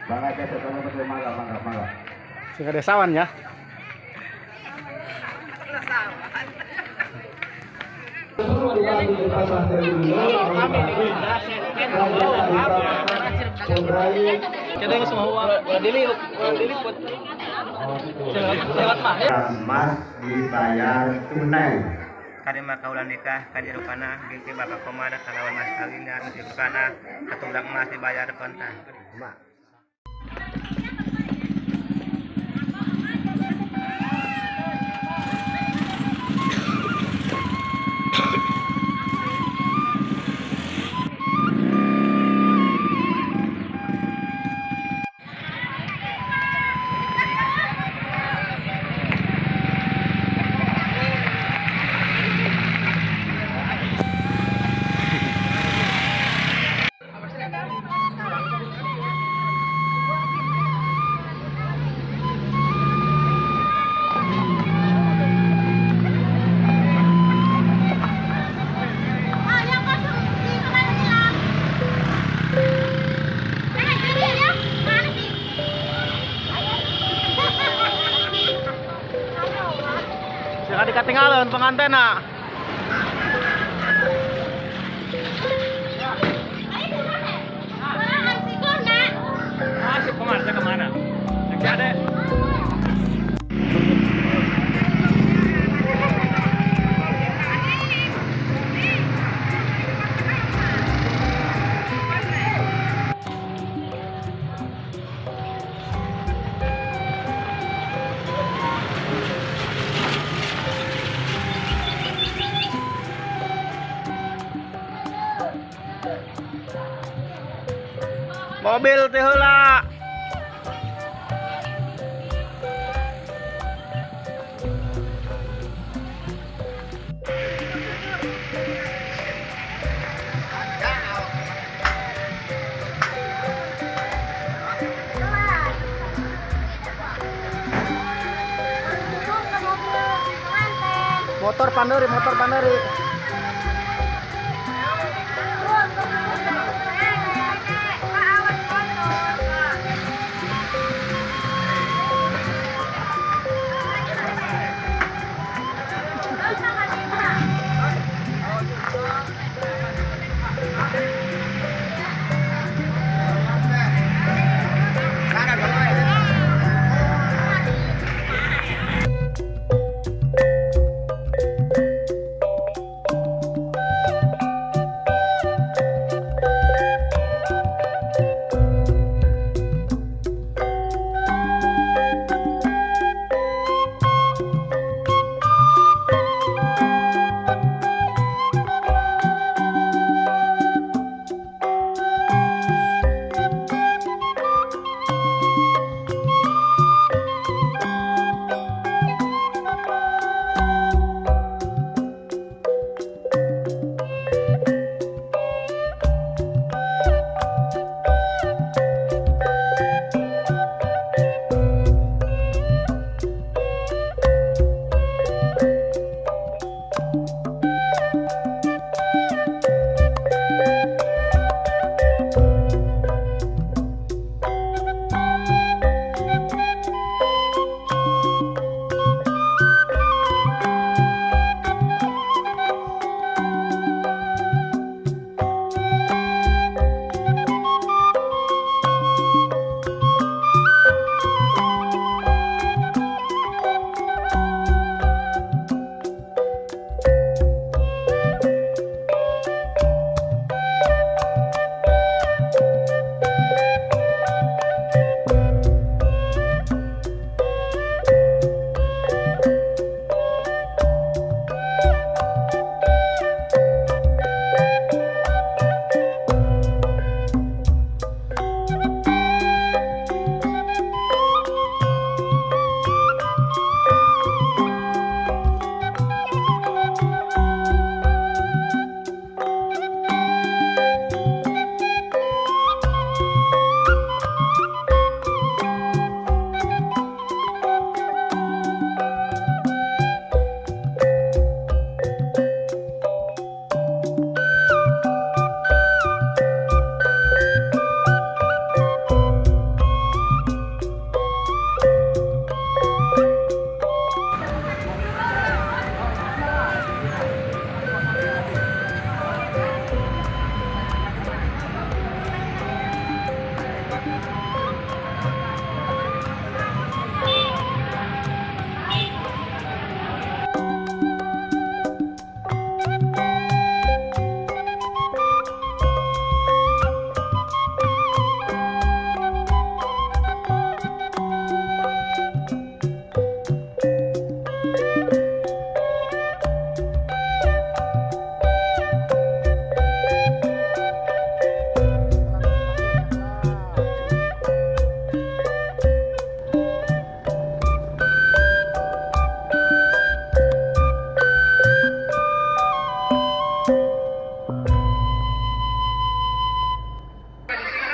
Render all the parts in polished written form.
Bangga ke sama betul mangga mangga mangga. Sing ada sawan ya. Emas dibayar tunai. Karima kaulan nikah kadirupana binti bapak komada kalawan mas kawinnya nusipana ketunggang emas dibayar kontan. Jangan dikatinggalan pengantena. Masuk kemana? Kemana? Ada. Mobil teh heula. Motor panderi, motor panderi.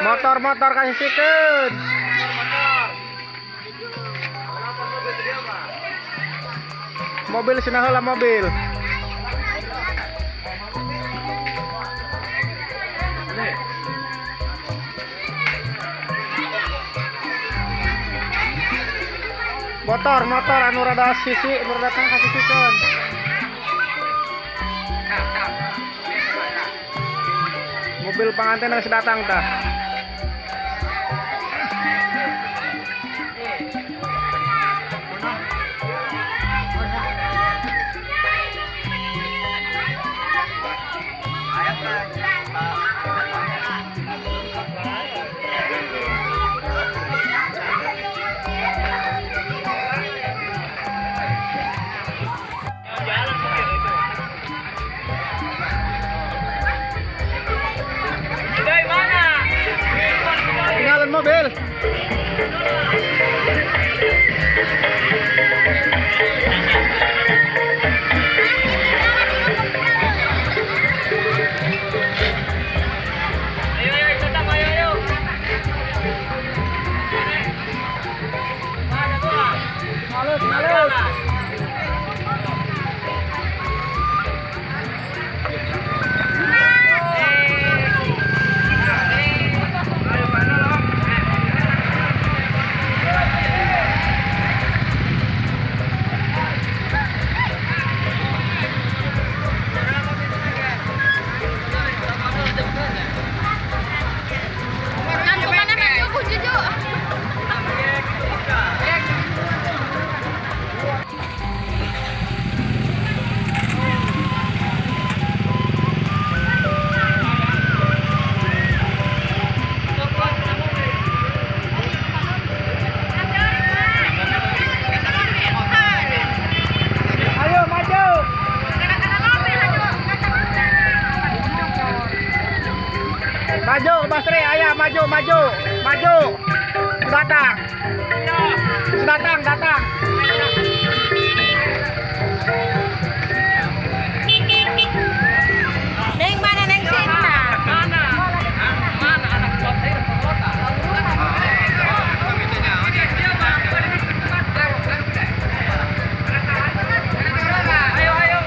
Motor-motor kasih sikeun. Mobil sina heula mobil. Motor, motor anu rada sisi, anu rada tengah kasih sikeun. Mobil pengantin harus datang tah. Tinggalan mobil. Ayo ayo datang, ayo ayo. Mana gua? Halus, halus. Maju, Basri, ayah, maju, maju, maju. Datang, datang, datang. Neng mana Neng Sinta? Mana? Mana anak buah saya kota? Ayo, ayo.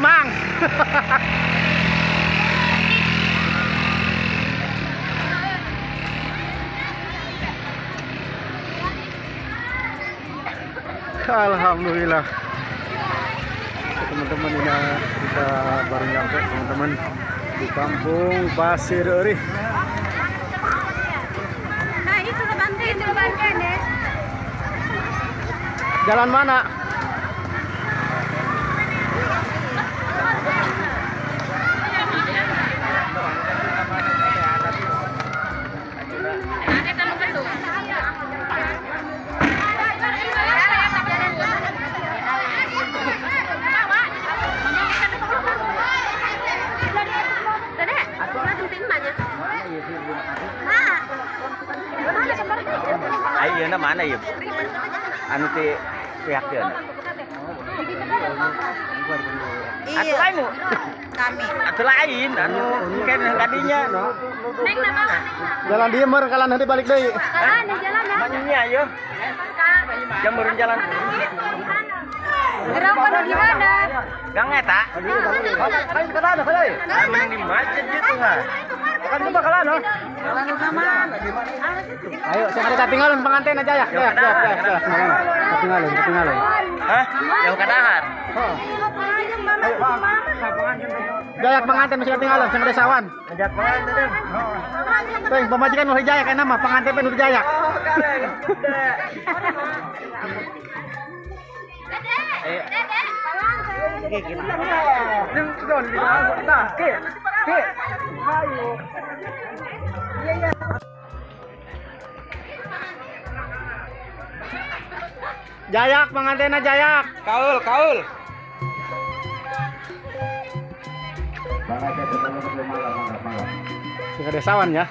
Mang. Alhamdulillah. Teman-teman, ini kita baru nyampe teman-teman di Kampung Pasir Eurih. Nah, itu Banten ya. Jalan mana? Ayeuna mana ieu? Anu ti pihak dia. Atuh lain kami. Atuh lain anu mungkin tadinya. Jalan dieu meur kalan nanti balik deui. Kalan di jalan ya. Manyunya ieu. Jam meureun jalan. Gerang kono di mana? Gang eta. Kan kana kana. Di masjid gitu ha. Kan itu bakalan oh. Ayo, saya ada tinggalin pengantin aja ya. Ya, ya, ya. Ketinggalan, ketinggalan. Hah? Jauh kadahan. Heeh. Dayak pengantin masih ketinggalan, sing desawan. Dayak pengantin. Teng pemajikan nu Jayak enak mah pengantin nu Jayak. Oh, kare. Jayak pengantinna Jayak. Kaul, kaul. Sing desawan ya.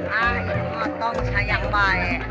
Ah, motong sayang baik.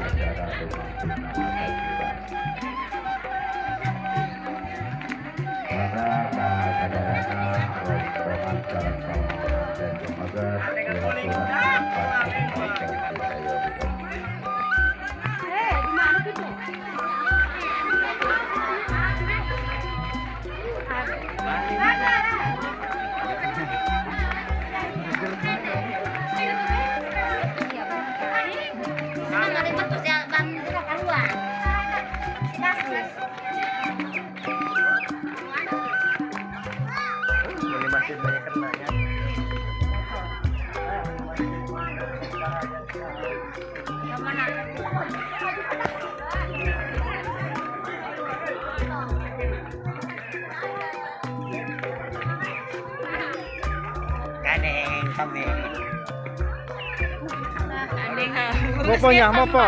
Moponya, mopo.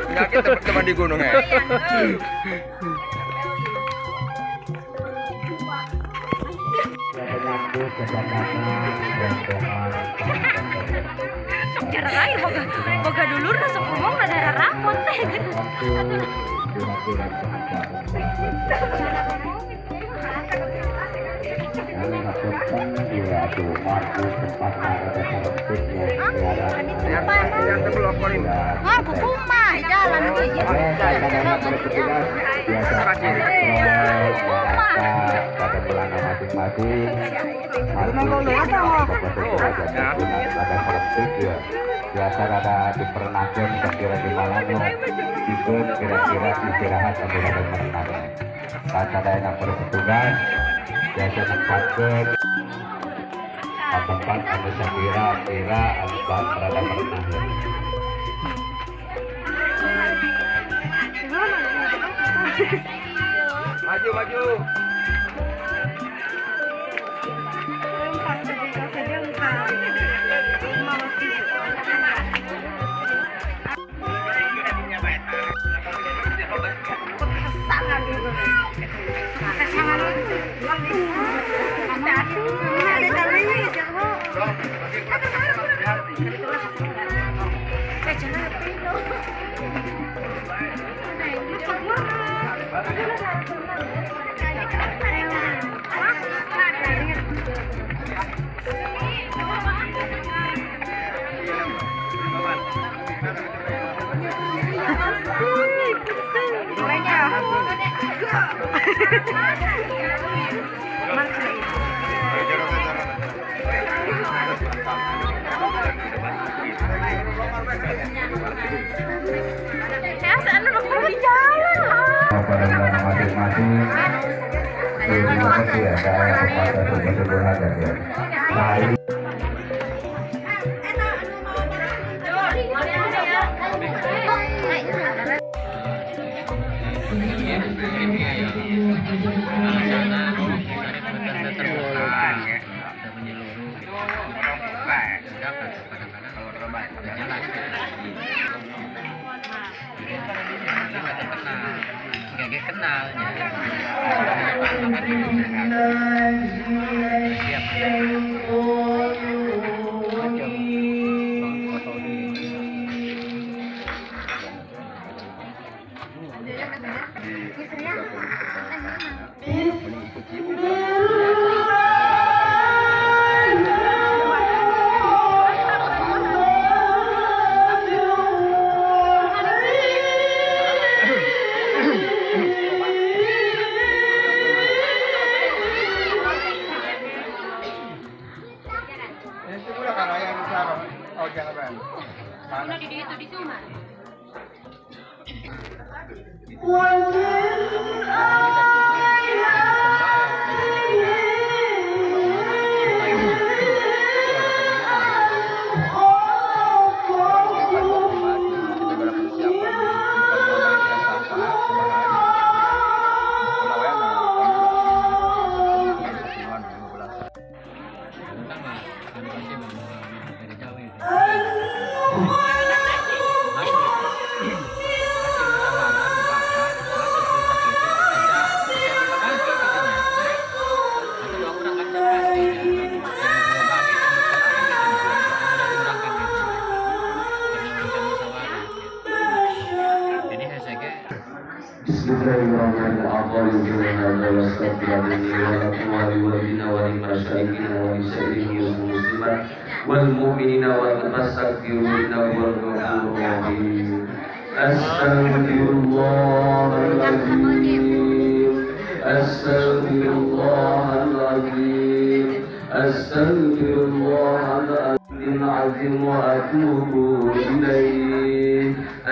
Enggak, kita teman di gunung ya. Sok jarang air, boga dulur sok ngomong ada rapot teh. Biasa rada dipernakan kira di malam kira-kira istirahat atau rada merenang. Saat ada yang berpetugas biasa nempatkan tempat anu sakira-kira anu rada merenang. Maju maju.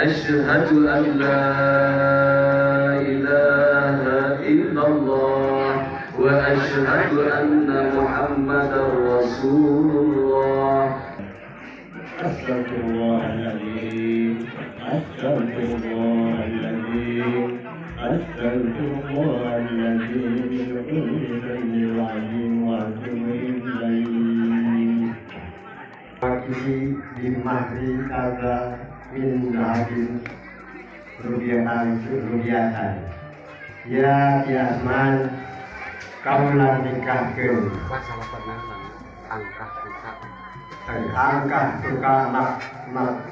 أشهد أن لا إله إلا الله وأشهد أن محمدا رسول الله. أستغفر الله العظيم، أستغفر الله العظيم، أستغفر الله العظيم من كل ذنب عظيم وأتوب إليه. Bimahri kaza min zahabin rubiatan. Ya Ki Asman, kaulah nikahkeun. Angkah suka mak angkah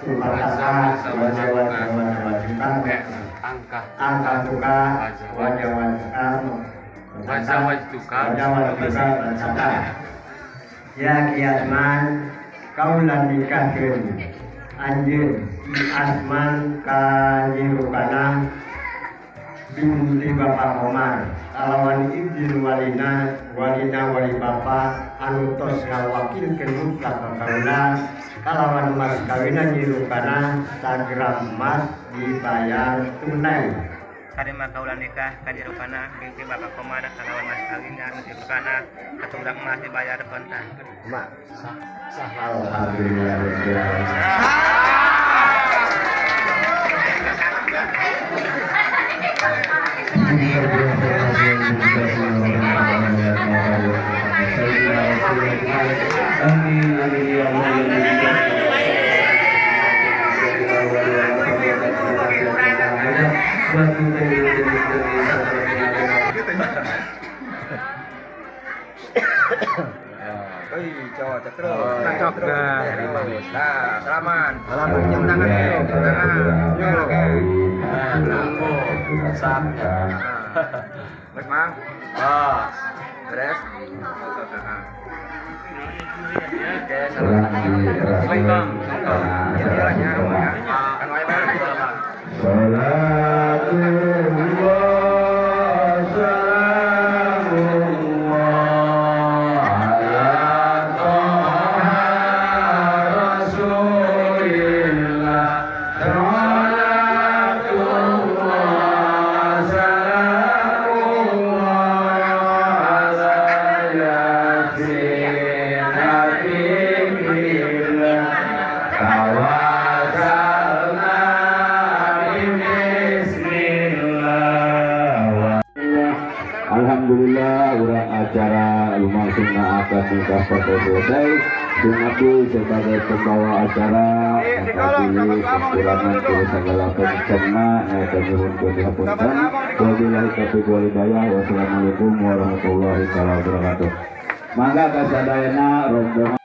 suka wajah. Ya Ki Asman, kaulah nikahkeun anjeun Ki Asman ka Nyi Rukana binti Bapak Omar kalawan izin walina wali Bapak anu tos ngawakilkeun mutlak ka kaula kalawan mas kawina Nyi Rukana sagram emas dibayar tunai. Tarima kaula nikah ka Nyi Rukana binti Bapak Komar kalawan mas kawina Nyi Rukana satunggang emas dibayar kontan. Mak sah sah. Alhamdulillah. Amin amin ya Allah. Cocok. Bagus. Nah, salaman. Salaman jam tangan yuk. Tangan. Oke. Nunggu. Sak. Mas Mang. Bos. Beres. Oke, salam. Assalamualaikum. Alhamdulillah urang acara lumangsungna akad nikah sampai selesai. Sing sebagai pembawa acara mengkabili kekurangan ke segala pencemna nyata nyuhunkeun dihapunten. Wabillahi taufiq wal hidayah. Wassalamualaikum warahmatullahi wabarakatuh. Mangga kasadayana rombongan.